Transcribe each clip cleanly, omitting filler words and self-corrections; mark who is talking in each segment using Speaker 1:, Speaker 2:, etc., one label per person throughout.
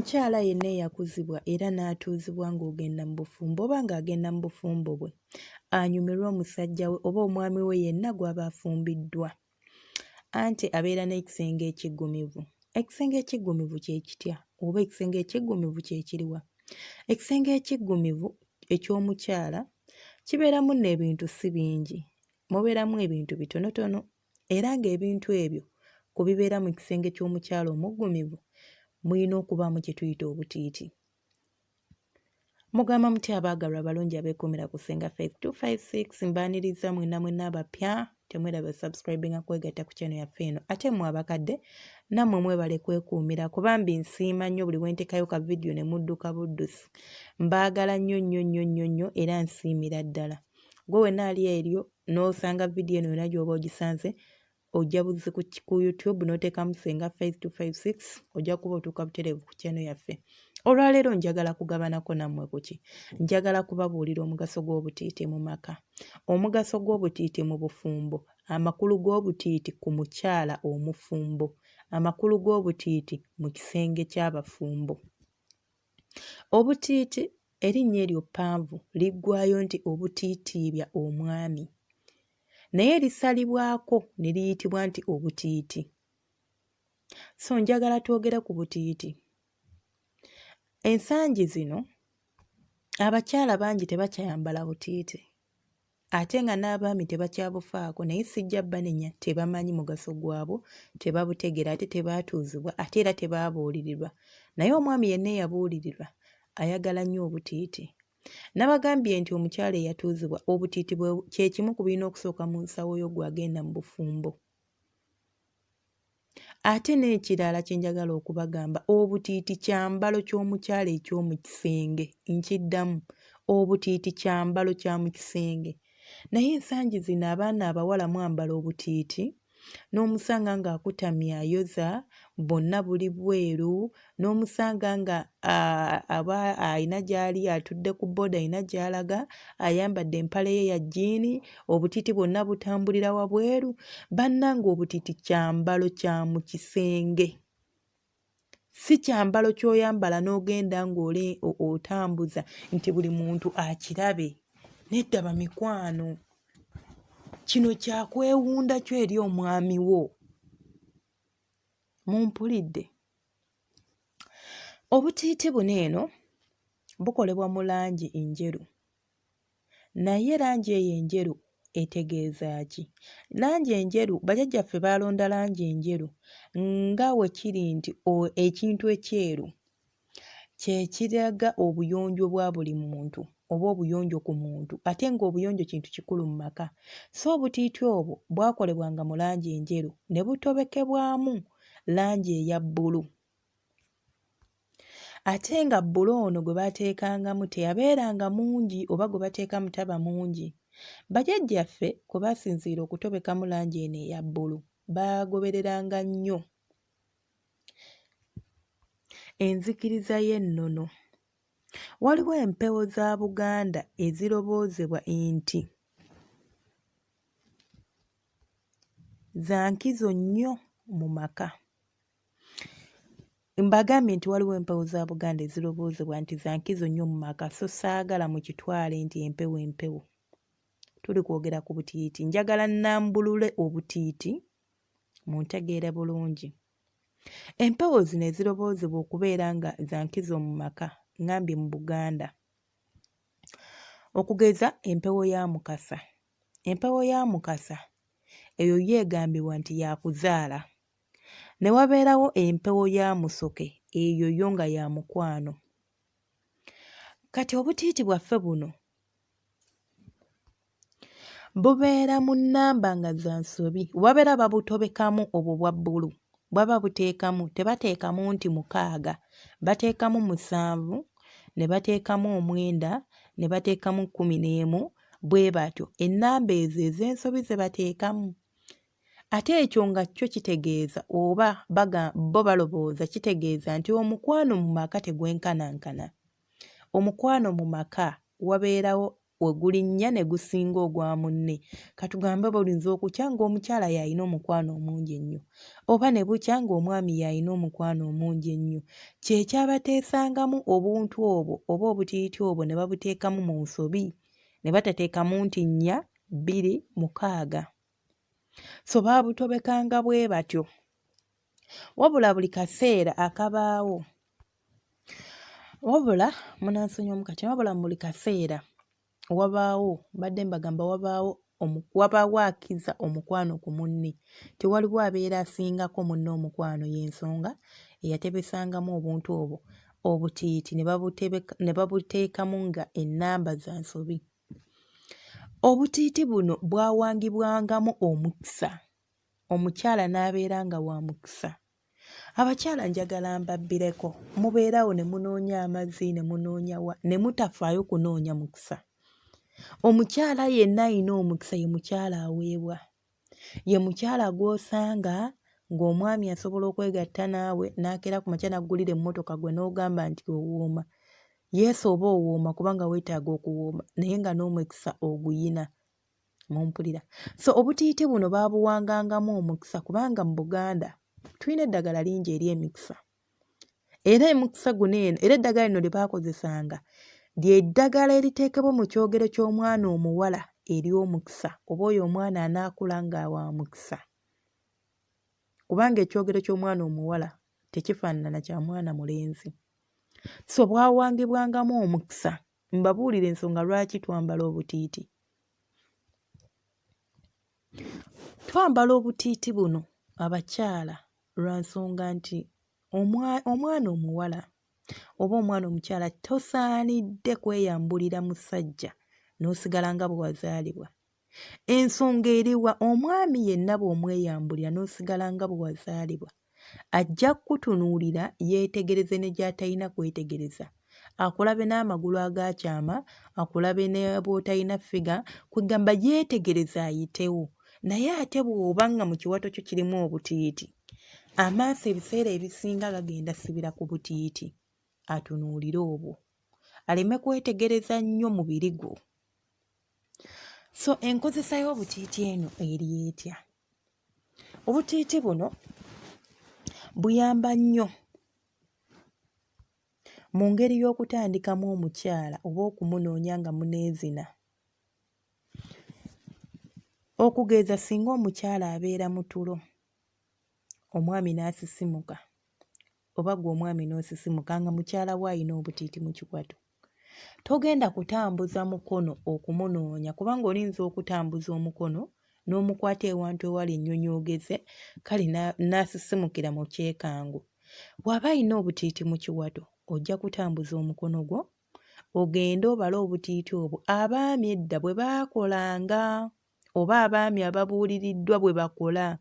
Speaker 1: Omukyala yenna eyakuzibwa era n'atuuzibwa ng'ogenda mu bufumbo oba ng'agenda mu bufumbo bwe, anyumirwe omusajja we oba omwami we yenna gw'aba afumbiddwa. Anti abeera n'ekisenge ekiggumivu. Ekisenge ekiggumivu kye kitya oba ekisenge ekiggumivu kye kiriwa? Ekisenge ekiggumivu eky'omukyala kibeeramu nno ebintu si bingi, mubeeramu ebintu bitonotono era ng'ebintu ebyo ku bibeera mu kisenge ky'omukyala omuggumivu mulina okubaamu kye tuyita obutiiti. Mugamba mutya abaagalwa abalungi abeekuumira ku Ssenga Faith 256 mbaaniriza mwenna mwenna abapya temwerabira subscribinga kwegatta ku channel yaffe eno ate mmwe abakadde nammwe mwebale kwekuumira kubambi nsiima nnyo buli wentekayo ka vidiyo ne mudduka buddusi mbaagala nnyo nnyo nnyo nnyo nnyo era nsiimira ddala gwe wenna ali eryo n'osanga vidiyo eno yonna gy'oba ogisanze ojja buzzi ku, ku youtube n'oteekamu senga Faith 256 ojja kuba otuuka butereevu ku channel yaffe olwaleero njagala kugabanako nammwe kuki njagala kubabuulira omugaso gw'obutiiti mu maka omugaso gw'obutiiti mu bufumbo amakulu g'obutiiti ku mukyala omufumbo amakulu g'obutiiti mu kisenge ky'abafumbo Obutiiti, erinnya eryo ppanvu liggwaayo nti obutiitiibya omwami. Naye lisalibwako ne liyitibwa nti obutiiti. So njagala twogere ku butiiti. Ensangi zino abakyala bangi tebakyayambala butiiti. Ate nga n'abaami tebakyabufaako naye sijja banenya tebamanyi mugaso gwabwo, tebabutegeera ate tebaatuuzibwa ate era tebaabuulirirwa. Naye omwami yenna eyabuulirirwa ayagala nnyo obutiiti. Nabagambye nti omukyala eyatuuzibwa obutiiti bwe kye kimu ku birina okusooka mu nsawo yo gw'agenda mu bufumbo. Ate n'ekirala kye njagala okubagamba, obutiiti kyambalo ky'omukyala eky'omu kisenge. Nkiddamu, obutiiti kyambalo kya mu kisenge. Naye ensangi zino abaana abawala mwambala obutiiti n'omusanga ng'akutamye ayoza, bwonna buli bweru, n'omusanga nga aba alina gy'ali atudde ku bbooda alina gy'alaga, ayambadde empale ye ya jjiini, obutiiti bwonna butambulira wabweru. Bannange obutiiti kyambalo kya mu kisenge, si kyambalo ky'oyambala n'ogenda ng'oli otambuza nti buli muntu akirabe. Nedda bamikwano, kino kya kwewunda kyo eri omwami wo. Mumpulidde? Obutiiti buno eno bukolebwa mu langi njeru naye langi eyo enjeru etegeeza ki? Langi enjeru bajjajjaffe baalonda langi enjeru nga bwe kiri nti ekintu ekyeru kye kiraga obuyonjo bwa buli muntu oba obuyonjo ku muntu ate ng'obuyonjo kintu kikulu mu maka. So obutiiti obwo bwakolebwanga mu langi enjeru ne butobekebwamu langi eya bbulu. Ate nga bbulu ono gwe baateekangamu teyabeeranga mungi oba gwe bateekamu taba mungi. Bajjajjaffe kwe baasinziira okutobekamu langi eno eya bbulu baagobereranga nnyo enzikiriza y'ennono. Waliwo empewo za Buganda eziroboozebwa nti za nkizo nnyo mu maka. Mbagambye nti waliwo empewo za Buganda eziroboozebwa nti za nkizo nnyo mu maka so saagala mukitwale nti empewo empewo. Tuli kwogera ku butiiti. Njagala nnambulule obutiiti muntegeere bulungi. Empewo zino eziroboozebwa okubeera nga za nkizo mu maka ngambye mu Buganda. Okugeza empewo ya Mukasa. Empewo ya Mukasa eyo yo egambibwa nti ya kuzaala. Ne wabeerawo empewo ya Musoke eyo yo nga ya mukwano. Kati obutiiti bwaffe buno bubeera mu nnamba nga za nsobi. Babeera babutobekamu obwo obwa bbulu, baba buteekamu tebateekamu nti mukaaga, bateekamu musanvu, ne bateekamu omwenda, ne bateekamu kkumineemu, bwe batyo. Ennamba ezo ez'ensobi ze bateekamu. Ate ekyo nga kyo kitegeeza oba baga bo balowooza kitegeeza nti omukwano mu maka tegwenkanankana. Omukwano mu maka wabeerawo we gulinnya ne gusinga ogwa munne. Katugambe bulinza okukya ng'omukyala y'alina omukwano omungi ennyo oba ne bukya ng'omwami y'alina omukwano omungi ennyo. Kye kyabateesangamu obuntu obwo oba obutiiti obwo ne babuteekamu mu nsobi ne batateekamu nti nnya, bbiri, mukaaga. So baabutobekanga bwe batyo. Wabula buli kaseera akabaawo wabula munansonyiwamu kati wabula mu buli kaseera wabaawo mbadde mbagamba wabaawo wabaawo akiza omukwano ku munne tewaliwo abeera asingako munne omukwano y'ensonga eyatebesangamu obuntu obwo obutiiti ne babuteekamu nga ennamba za nsobi. Obutiiti buno bwawangibwangamu omukisa omukyala n'abeera nga wa mukisa. Abakyala njagala mbabbireko, mubeera awo ne munoonya amazzi ne munoonya wa ne mutafaayo kunoonya mukisa. Omukyala yenna alina omukisa ye mukyala aweebwa. Ye mukyala gw'osanga ng'omwami asobola okwegatta naawe n'akeera ku makya n'aggulira emmotoka gwe n'ogamba nti owooma. Yesu oba owooma kubanga weetaaga okuwooma naye nga n'omukisa oguyina. Mumpulira? So obutiiti buno baabuwangangamu omukisa kubanga mu Buganda tulina eddagala lingi ery'emikisa. Era emukisa guno eno era eddagala lino lye baakozesanga lye ddagala eriteekebwa mu kyogero ky'omwana omuwala ery'omukisa oba oyo omwana anaakula nga wa mukisa. Kubanga ekyogero ky'omwana omuwala tekifaanana kya mwana mulenzi. So bwawangibwangamu omukisa. Mbabuulire ensonga lwaki twambala obutiiti. Twambala obutiiti buno abakyala lwa nsonga nti omwana omuwala oba omwana omukyala tosaanidde kweyambulira musajja n'osigala nga bwe wazaalibwa. Ensonga eri wa? Omwami yenna bw'omweyambulira n'osigala nga bwe wazaalibwa, ajja kukutunuulira yeetegereze ne gy'atalina kwetegereza, akulabe n'amagulu agaakyama, akulabe ne bw'otalina ffiga, kweggamba yeetegereze ayitewo. Naye ate bw'oba nga mu kiwato kyo kirimu obutiiti, amaaso ebiseera ebisinga gagenda sibira ku butiiti atunuulire obwo, aleme kwetegereza nnyo mubiri gwo. So enkozesa y'obutiiti eno eri etya? Obutiiti buno buyamba nnyo mu ngeri y'okutandikamu omukyala oba okumunoonya nga muneezina. Okugeza singa omukyala abeera mu tulo omwami n'asisimuka oba ggwe omwami n'osisimuka nga mukyala wo alina obutiiti mu kiwato, togenda kutambuza mukono okumunoonya kubanga olinza okutambuza omukono n'omukwata ewantu ewali ennyonyoogeze kale n'asisimukira mu kyekango. Bw'aba alina obutiiti mu kiwato ojja kutambuza omukono gwo ogende obale obutiiti obwo abaami edda bwe baakolanga oba abaami ababuuliriddwa bwe bakola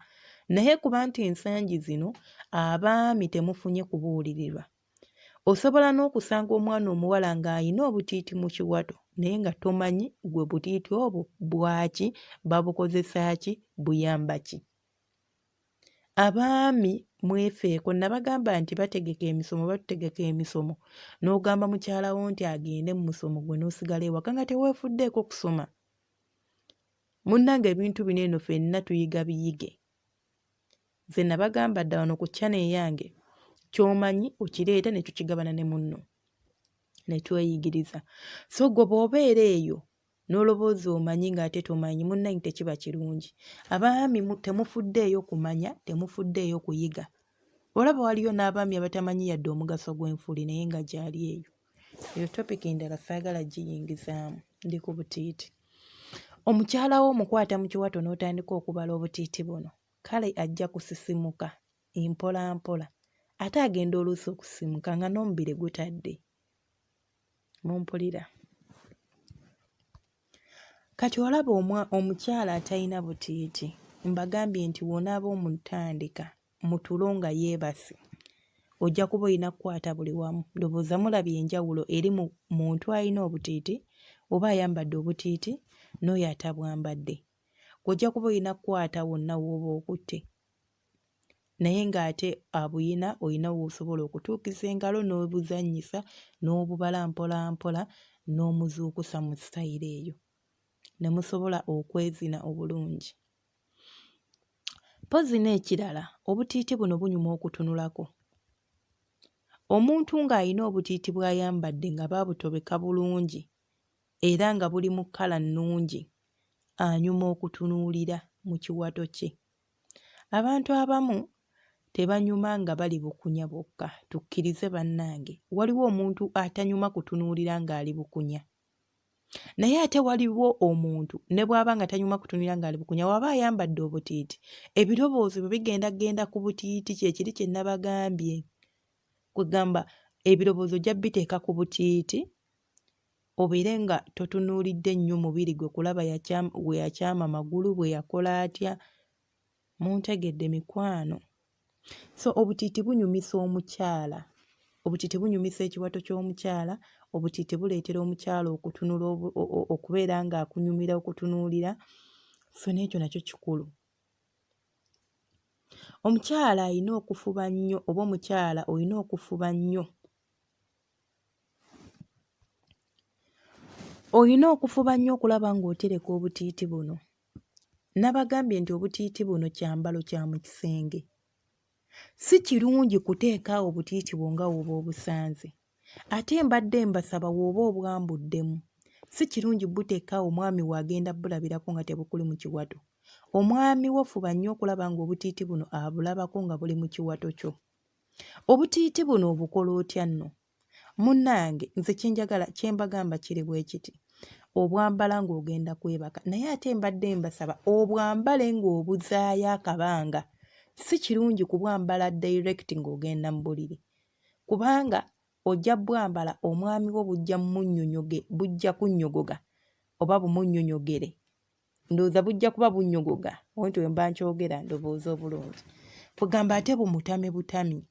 Speaker 1: naye kuba nti ensangi zino abaami temufunye kubuulirirwa. Osobola n'okusanga omwana omuwala ng'alina obutiiti mu kiwato naye nga tomanyi gwe butiiti obwo bwaki, babukozesa ki, buyamba ki. Abaami mwefeeko nabagamba nti bategeka emisomo batutegeka emisomo n'ogamba mukyala wo nti agende mu musomo gwe n'osigala ewaka nga teweefuddeeko kusoma. Munnange ebintu bino eno fenna tuyiga biyige. Nze nabagamba dda wano ku channel eyange ky'omanyi okireeta ne tukigabana ne munno ne tweyigiriza. So gwe bw'obeera eyo n'olowooza omanyi ng'ate tomanyi munnange tekiba kirungi. Abaami temufuddeeyo kumanya, temufuddeeyo kuyiga. Olaba waliyo n'abaami abatamanyi yadde omugaso gw'enfuuli naye nga gyali eyo. Eyo topic ndala saagala giyingizaamu, ndi ku butiiti. Omukyala wo omukwata mu kiwato n'otandika okubala obutiiti buno, kale ajja kusisimuka mpola mpola ate agenda oluusi okusisimuka nga n'omubiri gutadde. Mumpulira? Kati olaba omukyala atalina butiiti, mbagambye nti bw'onaaba omutandika mu tulo nga yeebase ojja kuba olina kukwata buli wamu. Ndowooza mulabye enjawulo eri mu muntu alina obutiiti oba ayambadde obutiiti n'oyo atabwambadde. Ggwe ojja kuba olina kukwata wonna w'oba okutte naye ng'ate abuyina olina w'osobola okutuukiza engalo n'obuzannyisa n'obubala mpola mpola n'omuzuukusa mu sitayiro eyo ne musobola okwezina obulungi. Mpozzi n'ekirala, obutiiti buno bunyuma okutunulako. Omuntu ng'alina obutiiti bw'ayambadde nga baabutobeka bulungi era nga buli mu kkala nnungi, anyuma okutunuulira mu kiwato kye. Abantu abamu tebanyuma nga bali bukunya bokka, tukkirize bannange, waliwo omuntu atanyuma kutunuulira ng'ali bukunya. Naye ate waliwo omuntu ne bw'aba nga tanyuma kutunuulira ng'ali bukunya, w'aba ayambadde obutiiti, ebirowoozo bye bigendagenda ku butiiti, kye kiri kye nabagambye. Kwegamba ebirowoozo ojja biteeka ku butiiti obeere nga totunuulidde nnyo mubiri gwe kulaba bwe yakyama magulu, bwe yakola atya. Muntegedde mikwano? So obutiiti bunyumisa omukyala. Obutiiti bunyumisa ekiwato ky'omukyala, obutiiti buleetera omukyala okutunula okubeera ng'akunyumira okutunuulira. So n'ekyo nakyo kikulu. Omukyala alina okufuba nnyo oba omukyala olina okufuba nnyo Olina okufuba nnyo okulaba ng'otereka obutiiti buno. Nabagambye nti obutiiti buno kyambalo kya mu kisenge. Si kirungi kuteeka awo butiiti bwo nga w'oba obusanze. Ate mbadde mbasaba w'oba obwambuddemu, si kirungi buteeka awo omwami wo agenda bulabirako nga tebukuli mu kiwato. Omwami wo fuba nnyo okulaba ng'obutiiti buno abulabako nga buli mu kiwato kyo. Obutiiti buno obukola otya nno? Munnange nze kye njagala kye mbagamba kiri bwe kiti, obwambala ng'ogenda kwebaka naye ate mbadde mbasaba obwambale ng'obuzaayo akabanga. Si kirungi kubwambala direct ng'ogenda mu buliri kubanga ojja bwambala omwami wo bujja munnyonyoge bujja kunnyogoga oba bumunnyonyogere. Ndowooza bujja kuba bunnyogoga bwentyo bwe mba nkyogera ndowooza obulungi. Kwegamba ate bumutame butami.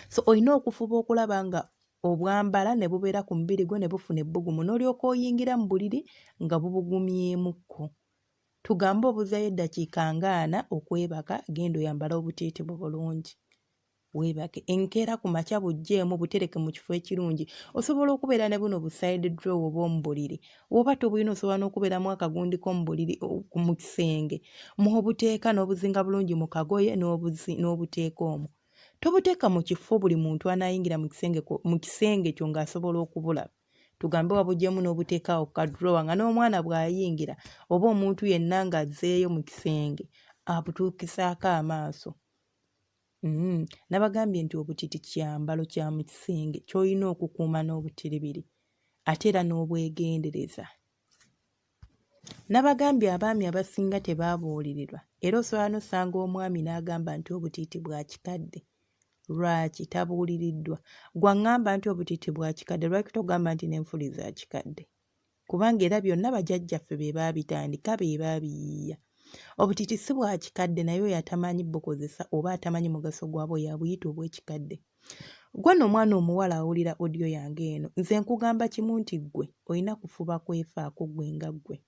Speaker 1: So olina okufuba okulaba nga obwambala ne bubeera ku mubiri gwo ne bufuna ebbugumu n'olyoka oyingira mu buliri nga bubugumyemukko. Tugambe obuzaayo eddakiika nga ana okwebaka, genda oyambale obutiiti bwo bulungi weebake. Enkeera ku makya buggyeemu butereke mu kifo ekirungi. Osobola okubeera ne buno bu side drawer obw'omu buliri. W'oba tobulina osobola n'okubeeramu akagundi k'omu buliri mu kisenge mw'obuteeka n'obuzinga bulungi mu kagoye n'obuteeka omwo. Tobuteeka mu kifo buli muntu anaayingira mu kisenge kyo ng'asobola okubulaba. Tugambe wabugyemu n'obuteeka awo ku ka drawer nga n'omwana bw'ayingira oba omuntu yenna ng'azzeeyo mu kisenge abutuukisaako amaaso. Mm. Nabagambye nti obutiti kyambalo kya mu kisenge ky'olina okukuuma n'obutiribiri ate era n'obwegendereza. Nabagambye abaami abasinga tebaabuulirirwa era osobola n'osanga omwami n'agamba nti obutiiti bwa kikadde. Lwaki tabuuliriddwa? Ggwe aŋŋamba nti obutiiti bwa kikadde lwaki togamba nti n'enfuli za kikadde? Kubanga era byonna bajajjaffe be baabitandika, be baabiyiiya. Obutiiti si bwa kikadde naye oyo atamanyi bukozesa oba atamanyi mugaso gwabwo y'abuyita obw'ekikadde. Ggwe nno omwana omuwala awulira audio yange eno, nze nkugamba kimu nti ggwe olina kufuba kwefaako ggwe nga ggwe.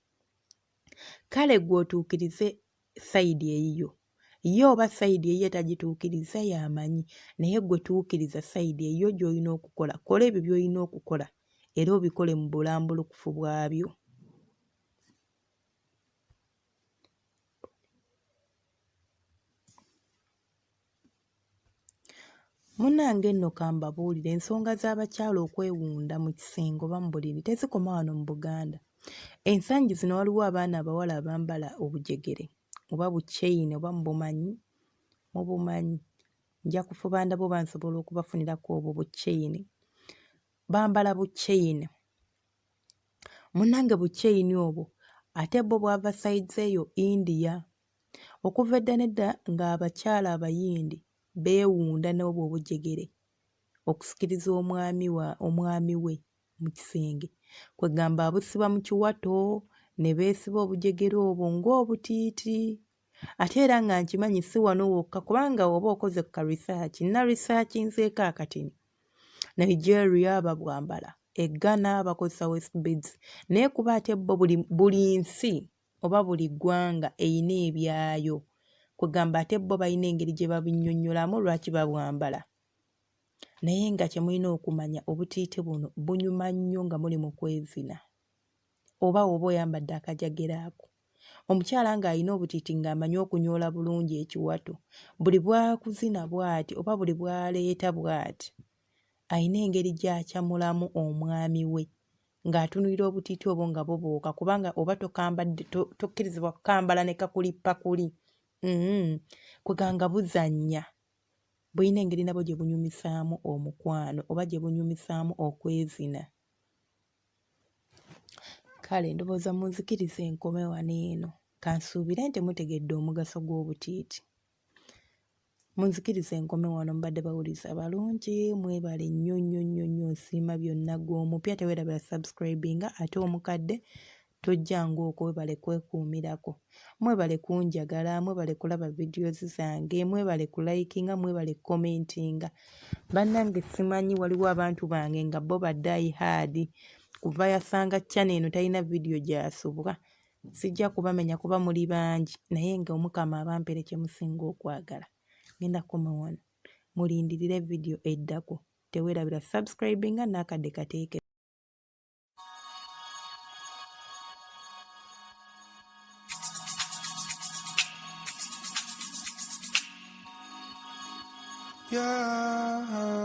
Speaker 1: Kale ggwe otuukirize sayidi eyiyo. Ye oba sayidi eyiye tagituukiriza y'amanyi naye ggwe tuukiriza sayidi eyiyo gy'olina okukola. Kola ebyo by'olina okukola era obikole mu bulambulukufu bwabyo. Munnange nno ka mbabuulire, ensonga z'abakyala okwewunda mu kisenge oba mu buliri tezikoma wano mu Buganda. Ensangi zino waliwo abaana abawala abambala obujegere oba bu chain oba mubumanyi? Mubumanyi? Nja kufuba ndabe oba nsobola okubafunirako obwo bu chain. Bambala bu chain. Munnange bu chain obwo ate bwo bwava sides eyo India. Okuva edda n'edda ng'abakyala Abayindi beewunda n'obwo obujegere okusikiriza omwami wa omwami we mu kisenge. Kwegamba abusiba mu kiwato ne beesiba obujegere obwo ng'obutiiti. Ate era nga nkimanyi si wano wokka kubanga oba okoze ku ka research, nna researchinzeeko akatini. Nigeria babwambala, e Ghana bakozesa waist beads naye kuba ate bo buli buli nsi oba buli ggwanga eyina ebyayo kwegamba ate bo balina engeri gye babinnyonnyolamu lwaki babwambala. Naye nga kye mulina okumanya obutiiti buno bunyuma nnyo nga muli mu kwezina oba woba oyambadde akajagero ako. Omukyala ng'alina obutiiti ng'amanyi okunyoola bulungi ekiwato, buli bw'akuzina bw'ati oba buli bw'aleeta bw'ati, alina engeri gy'acamulamu omwami we ng'atunuulira obutiiti obwo nga bubuuka kubanga oba tokambadde tokkirizibwa kukambala ne kakulippa kuli. Kwegamba nga buzannya. Bulina engeri nabwo gye bunyumisaamu omukwano oba gye bunyumisaamu okwezina. Kale ndowooza munzikirize nkome wano eno. Kansuubire nti mutegedde omugaso gw'obutiiti. Munzikirize nkome wano mubadde bawuliza balungi mwebale nnyo nnyo nnyo nnyo nsiima byonna gwe omupya tewerabira subscribinga ate omukadde tojja ng'okwo webale kwekuumirako. Mwebale kunjagala, mwebale kulaba videos zange, mwebale kulikinga, mwebale kukomentinga. Bannange simanyi waliwo abantu bange nga bo ba die hard kuva yasanga channel eno talina video gy'asubwa. Sijja kubamenya kuba muli bangi naye nga Omukama abampere kye musinga okwagala. Ngenda kukoma wano mulindirire video eddako. Teweerabira subscribinga n'akadde kateeke.
Speaker 2: Yeah.